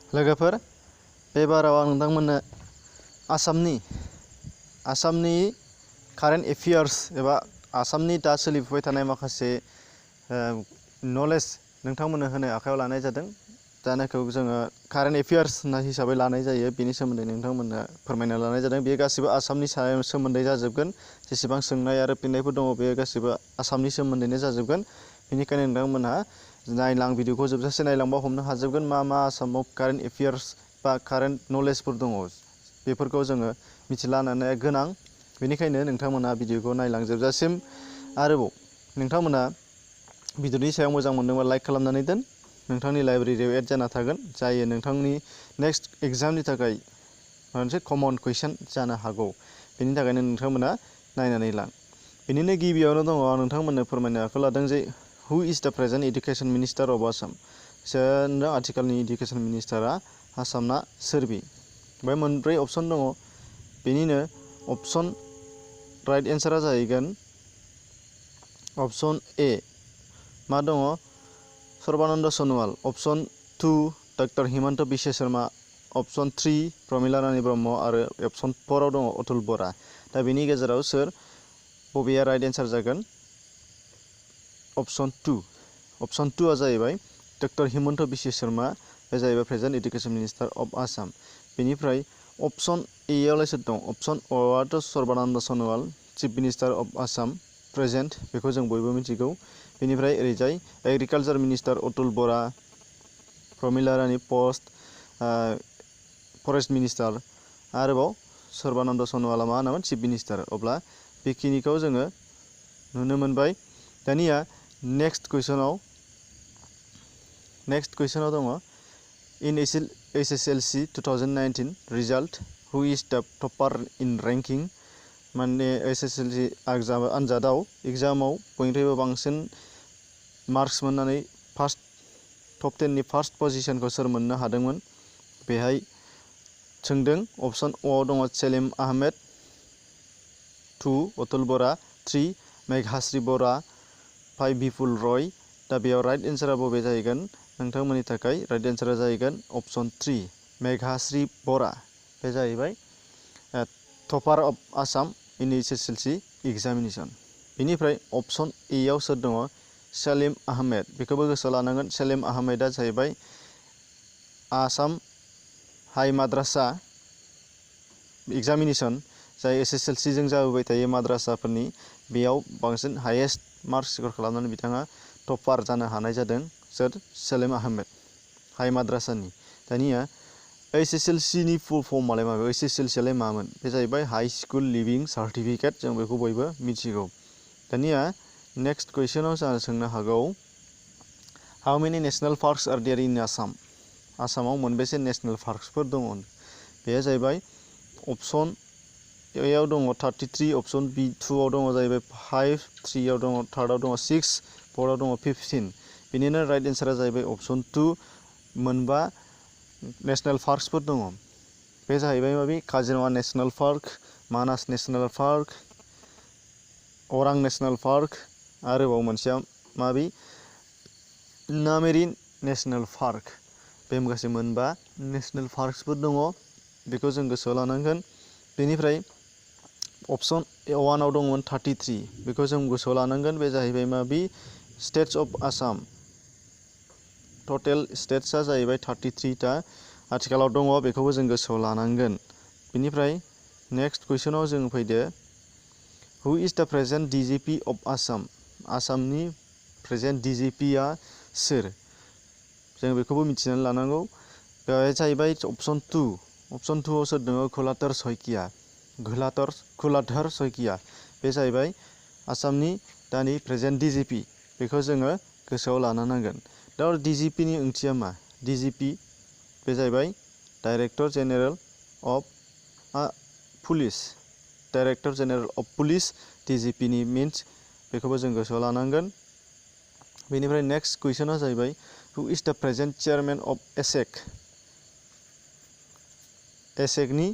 लोगोफोर बे बाराव आं नोंथांमोननो आसामनि कारेन्ट एफेयार्स एबा आसामनि दा सोलिफुबाय थानाय माखासे नलेज नोंथांमोननो होनो आखायाव लानाय जादों। जानायखौ जोङो कारेन्ट एफेयार्स हिसाबै लानाय जायो, बेनि सोमोन्दै नोंथांमोननो फोरमायना लानाय जादों। बेयो गासिबो आसामनि सायाव सोमोन्दै जाजोबगोन। जेसेबां सोंनाय आरो फिननायफोर दङ बेयो गासिबो आसामनि सोमोन्दैनो जाजोबगोन। बेनिखायनो नोंथांमोनहा नायलां भिडिअखौ जोबजासे नायलांबा हमनो हाजोबगोन मा आसामाव कारेन्ट एफेयार्स बा कारेन्ट नलेजफोर दङ। बेफोरखौ जोङो मिथिलानाया गोनां। बेनिखायनो नोंथांमोना भिडिअखौ नायलांजोबजासिम। आरोबाव नोंथांमोना भिडिअनि सायाव मोजां मोनदोंबा लाइक खालामनानै दोन। नोंथांनि लाइब्रेरियाव एड जाना थागोन, जायो नोंथांनि नेक्स्ट एग्जामनि थाखाय मोनसे कमन कुइसन जानो हागौ। बेनि थाखायनो नोंथांमोना नायनानै ला। बेनिनो गिबियावनो दङ आं नोंथांमोननो फोरमायनो आखायाव लादों जे हु is the present education minister of Assam. आथिखालनि इडुकेसन मिनिस्टारा आसामना सोर? बे मोनब्रै अपसन दङ। बेनिनो अपसन राइट एन्सारा जाहैगोन अपसन ए मा दङ? सर्बानन्द सन'वाल। अपसन 2 डक्टर हिमन्त बिश्व शर्मा। अपसन 3 प्रमिला रानी ब्रह्म आरो अपसन 4 आव दङ अतुल बरा। दा बेनि गेजेराव सोर बबेया राइट एन्सार जागोन? अपसन 2। अपसन 2 आ जाहैबाय डक्टर हिमन्त बिश्व शर्मा। बे जाहैबाय present education minister of Assam. बेनिफ्राय अपसन ए आवलाय सोर दं? अपसन अ आथ' Sarbananda Sonowal, chief minister of Assam present, बेखौ जों बयबो मिथिगौ। बेनिफ्राय ओरैजाय एग्रिकालचार मिनिस्टार अतुल बरा, प्रमिला रानी फरेस्ट मिनिस्टार, आरोबाव सर्बानन्द सन'वाला मा होनामोन? Chief minister. अब्ला बेखिनिखौ जोङो नुनो मोनबाय। दानिया नेक्स्ट कुइसनाव दङ इन SSLC 2019 रिजाल्ट हु इज दा टपार इन रेंकिं। माने SSLC आनजादाव एग्जामाव बयनिख्रुइबो बांसिन मार्क्स मोननानै टप 10नि फार्स्ट पजिशनखौ सोर मोननो हादोंमोन? बेहाय सोंदों। अपसन अ आव दङ सेलिम आहमेद, 2 अतुल बरा, 3 मेघाश्री बरा, 5 बिपुल रय। दा बेयाव राइट एन्सारा बबे जाहैगोन? नोंथांमोननि थाखाय राइट एन्सारा जाहैगोन अपसन 3 मेघाश्री बरा। बे जाहैबाय topper of Assam in SSLC examination. बेनिफ्राय अपसन ए आव सोर दङ? सेलिम आहमेद। बेखौबो गोसोआव लानांगोन। सेलिम आहमेदा जाहैबाय आसाम हाइ माद्रासा एग्जामिनेसन, जाय SSLC जों जाबोबाय थायो माद्रासाफोरनि, बेयाव बांसिन हाइएस्ट मार्क्स स्कर खालामनानै बिथाङा टपार जानो हानाय जादों। सोर? सेलिम आहमेद, हाइ माद्रासानि। दानिया SSLCनि फुल फर्मआलाय माबे? SSLCआलाय मामोन? बे जाहैबाय हाइ स्कुल लिभिं सार्टिफिकेट। जों बेखौ बयबो मिथिगौ। दानिया नेक्स्ट कुइसनाव जों सोंनो हागौ how many national parks are there in Assam. आसामाव मोनबेसे नेसनेल पार्कसफोर दङ? बेयो जाहैबाय अपसन ए आव दङ 33, अपसन बि 2 आव दङ जाहैबाय 5, 3 आव दङ, 3 आव दङ 6, 4 आव दङ 15। बेनिनो राइट एन्सारा जाहैबाय अपसन 2 मोनबा नेसनेल पार्कसफोर दङ। बे जाहैबाय माबे? काजिरङा नेसनेल पार्क, मानास नेसनेल पार्क, अरां नेसनेल पार्क, आरोबाव मोनसेया माबे? Nameri national park. बे गासै मोनबा नेसनेल पार्कसफोर दङ। बेखौ जों गोसोआव लानांगोन। बेनिफ्राय अपसन 1 आव दंमोन 33। बेखौ जों गोसोआव लानांगोन। बे जाहैबाय माबे? States of Assam. टटेल स्टेट्सआ जाहैबाय 33 ता आथिखालाव दङ। बेखौबो जों गोसोआव लानांगोन। बेनिफ्राय नेक्स्ट कुइसनाव जों फैदो हु is the present DGP of Assam. आसामनि प्रेजेन्ट DGPआ सोर? जों बेखौबो मिथिनानै लानांगौ। बे जाहैबाय अपसन 2। अपसन 2 आव सोर दङ? कुलाधर शइकिया। बे जाहैबाय आसामनि दानि प्रेजेन्ट DGP। बेखौ जोङो गोसोआव लानो नांगोन। दा DGPनि ओंथिया मा? DGP बे जाहैबाय director general of police. Director general of police DGPनि मिन्स, बेखौबो जों गोसोआव लानांगोन। बेनिफ्राय नेक्स्ट कुइसना जाहैबाय who is the present chairman of एसेक। एसेकनि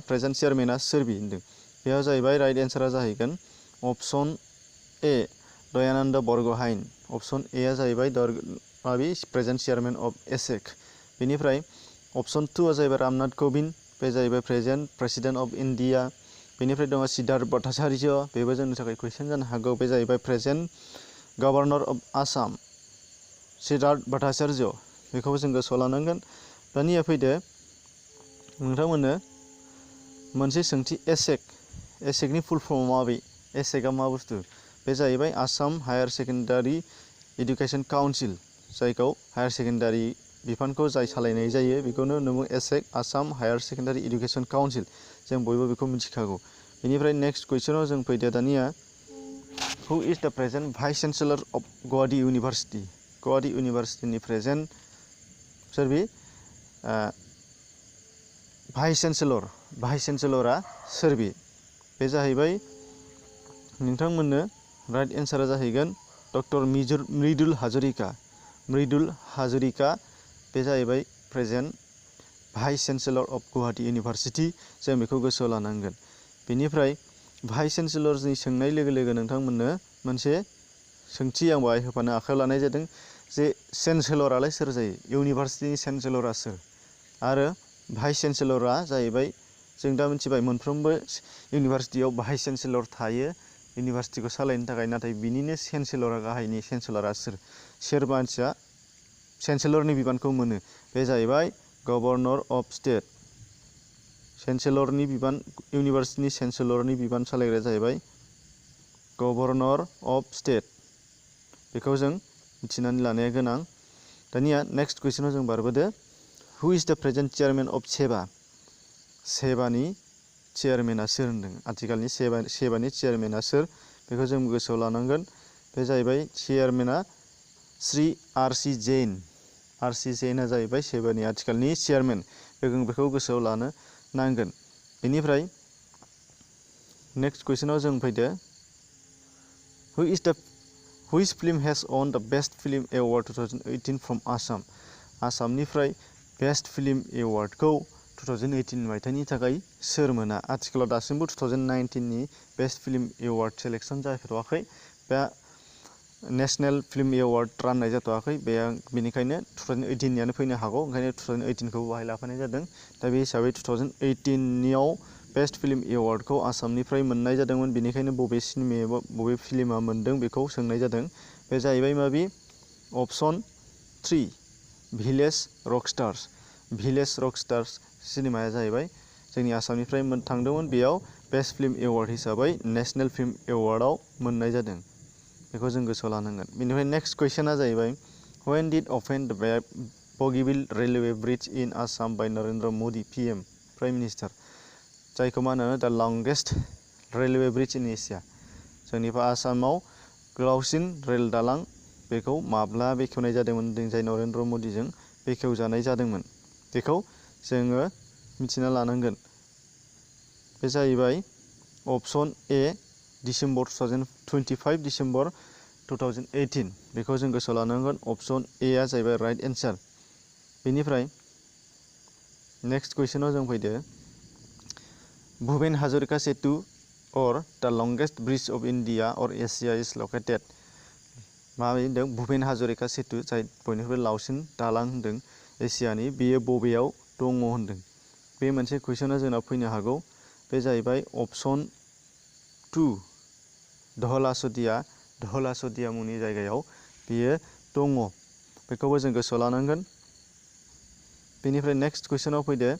प्रेजेन्ट चेयारमेना सोर होनदों? बेयाव जाहैबाय राइट एन्सारा जाहैगोन अपसन ए दयानन्द बरग'हाइन। अपसन ए आ जाहैबाय माबि प्रेजेन्ट चेयारमेन अफ एसेक। बेनिफ्राय अप्शन 2 आ जाहैबाय रामनाथ कोविंद, बे जाहैबाय प्रेजेन्ट प्रेसिडेन्ट अफ इन्डिया। बेनिफ्राय दङ सिद्धार्थ भट्टाचार्य, बेबो जोंनि थाखाय कुइसन जानो हागौ, बे जाहैबाय present governor of Assam Siddhartha Bhattacharya, बेखौबो जों गोसोआव लानांगोन। दानिया फैदो नोंथांमोननो मोनसे सोंथि एसेकनि फुल फर्म माबे, एसेकआ मा बुस्थु, बे जाहैबाय Assam higher secondary education council, जायखौ हायार सेकेन्डारि बिफानखौ जाय सालायनाय जायो बेखौनो होनो AHSEC, Assam higher secondary education council, जों बयबो बेखौ मिथिखागौ। बेनिफ्राय नेक्स्ट कुइसनाव जों फैदो दानिया who is the present vice chancellor of Guwahati university. गुवाहाटी इउनिभार्सिटिनि प्रेजेन्ट सोर बे भाइस चेन्सेलरा सोर बे जाहैबाय नोंथांमोननो राइट एन्सारा जाहैगोन डक्टर मृदुल हाजरिका, बे जाहैबाय present vice chancellor of Guwahati university, जों बेखौ गोसोआव लानांगोन। बेनिफ्राय भाइस चेन्सेलरनि सोंनाय लोगो लोगो नोंथांमोननो मोनसे सोंथि आं बाहाय होफानो आखायाव लानाय जादों जे चेन्सेलरालाय सोर जायो, इउनिभार्सिटिनि चेन्सेलरा सोर, आरो भाइस चेन्सेलरा जाहैबाय जों दा मिथिबाय मोनफ्रोमबो इउनिभार्सिटियाव भाइस चेन्सेलर थायो इउनिभार्सिटिखौ सालायनो थाखाय, नाथाय बिनिनो चेन्सेलरा गाहायनि चेन्सेलरा सोर मानसिया चेन्सेलरनि बिबानखौ मोनो, बे जाहैबाय गभर्नर अफ स्टेट। चेन्सेलरनि बिबान इउनिभार्सिटिनि चेन्सेलरनि बिबान सालायग्राया जाहैबाय गभर्नर अफ स्टेट, बेखौ जों मिथिनानै लानाया गोनां। दानिया नेक्स्ट कुइसनाव जों बारबोदो हु is the present chairman of सेबा। सेबानि चेयारमेना सोर होनदों, आथिखालनि सेबानि चेयारमेना सोर, बेखौ जों गोसोआव लानांगोन। बे जाहैबाय चेयारमेना श्री आर.सि. जैनआ जाहैबाय सेबानि आथिखालनि चेयारमेन, जों बेखौ गोसोआव लानो नांगोन। बेनिफ्राय नेक्स्ट कुइसनाव जों फैदो which film has won the best film award 2018 from Assam. आसामनिफ्राय बेस्ट फिल्म एवार्डखौ 2018 मायथाइनि थाखाय सोर मोना, आथिखालाव दासिमबो 2019नि बेस्ट फिल्म एवार्ड सेलेक्सन जाथ'वाखै, बे नेसनेल फिल्म एवार्ड राननाय जाथ'वाखै, बेनिखायनो 2018नियानो फैनो हागौ, ओंखायनो 2018खौ बाहाय लाफानाय जादों। दा बे हिसाबै 2018नियाव बेस्ट फिल्म एवार्डखौ आसामनिफ्राय मोननाय जादोंमोन, बेनिखायनो बबे फिल्मा मोनदों बेखौ सोंनाय जादों। बे जाहैबाय माबि अप्शन 3 भिलेज रकस्टार्स सिनेमाया जाहैबाय जोंनि आसामनिफ्राय थांदोंमोन, बेयाव बेस्ट फिल्म एवार्ड हिसाबै नेसनेल फिल्म एवार्डआव मोननाय जादों, बेखौ जों गोसोआव लानांगोन। बेनिफ्राय नेक्स्ट कुइसना जाहैबाय when did open the Bogibeel railway bridge in Assam by Narendra Modi PM prime minister, जायखौ मा होनो the longest railway bridge in Asia, जोंनि आसामाव गोलावसिन रेल दालां, बेखौ माब्ला बेखेवनाय जादोंमोन, जाय नरेन्द्र मदिजों बेखेवजानाय जादोंमोन, बेखौ जोङो मिथिना लानांगोन। बे जाहैबाय अप्शन A डिसेम्बर 2018, बेखौ जों गोसोआव लानांगोन। अप्शन A आ जाहैबाय राइट एन्सार। बेनिफ्राय नेक्स्ट कुइसनाव जों फैदो भुपेन हाजरिका सेतु और द लंगेस्ट ब्रिज अफ इन्डिया और एसिया इज लकेटेड। मा होनदों भुपेन हाजरिका सेतु, जाय बयनिख्रुइबो लावसिन दालां होनदों एसियानि, बेयो बबेयाव दङ होनदों, बे मोनसे कुइसना जोंनाव फैनो हागौ। बे जाहैबाय अप्शन 2 धहलासदिया मुंनि जायगायाव बेयो दङ, बेखौबो जों गोसोआव लानांगोन। बेनिफ्राय नेक्स्ट कुइसनाव फैदो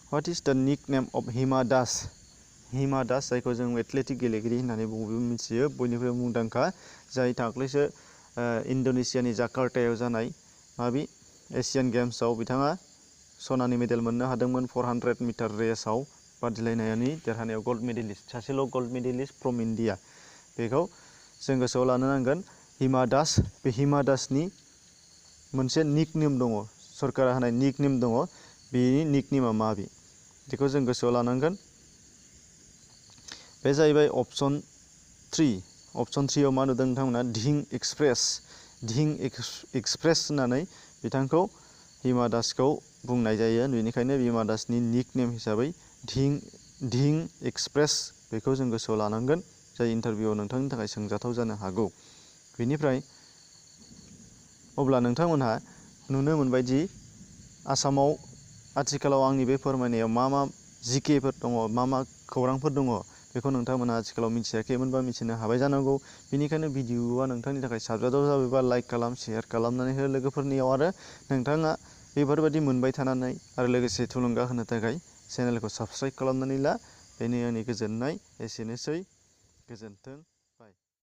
what is the nick name of Hima Das, जायखौ जों एथलेटिक गेलेगिरि होननानै बयबो मिथियो, बयनिख्रुइबो मुंदांखा, जाय दाख्लैसो इन्ड'नेसियानि जाकार्तायाव जानाय माबि एसियान गेम्सआव बिथाङा सनानि मेडेल मोननो हादोंमोन। 400 मिटार रेसाव बादिलायनायनि देरहानायाव गल्ड मेडेलिस्ट, सासेल' गल्ड मेडेलिस्ट फ्रम इन्डिया, बेखौ जों गोसोआव लानो नांगोन। हिमा दास, बे हिमा दासनि मोनसे निक नेम दङ, सरकारा होनाय निक नेम दङ, बेनि निक नेमा माबे, बेखौ जों गोसोआव लानांगोन। बे जाहैबाय अप्शन 3आव मा नुदों नोंथांमोना धिं एक्सप्रेस होननानै बिथांखौ हिमा दासखौ बुंनाय जायो, बेनिखायनो हिमा दासनि निक नेम हिसाबै धिं एक्सप्रेस, बेखौ जों गोसोआव लानांगोन, जाय इन्टारभिउआव नोंथांनि थाखाय सोंजाथाव जानो हागौ। बेनिफ्राय अब्ला नोंथांमोनहा नुनो मोनबायदि आसामाव आथिखालाव आंनि बे फोरमायनायाव मा मा जिकेफोर दङ, मा मा खौरांफोर दङ, बेखौ नोंथांमोनहा आथिखालाव मिथियाखैमोनबा मिथिनो हाबाय जानांगौ। बेनिखायनो भिडिअआ नोंथांनि थाखाय साबजाथाव जाबायबा लाइक खालाम, शेयार खालामनानै हो लोगोफोरनियाव। आरो नोंथाङा बेफोरबायदि मोनबाय थानानै आरो लोगोसे थुलुंगा होनो थाखाय चेनेलखौ साबस्क्राइब खालामनानै ला। बेनो आंनि गोजोननाय। एसेनोसै, गोजोन्थों।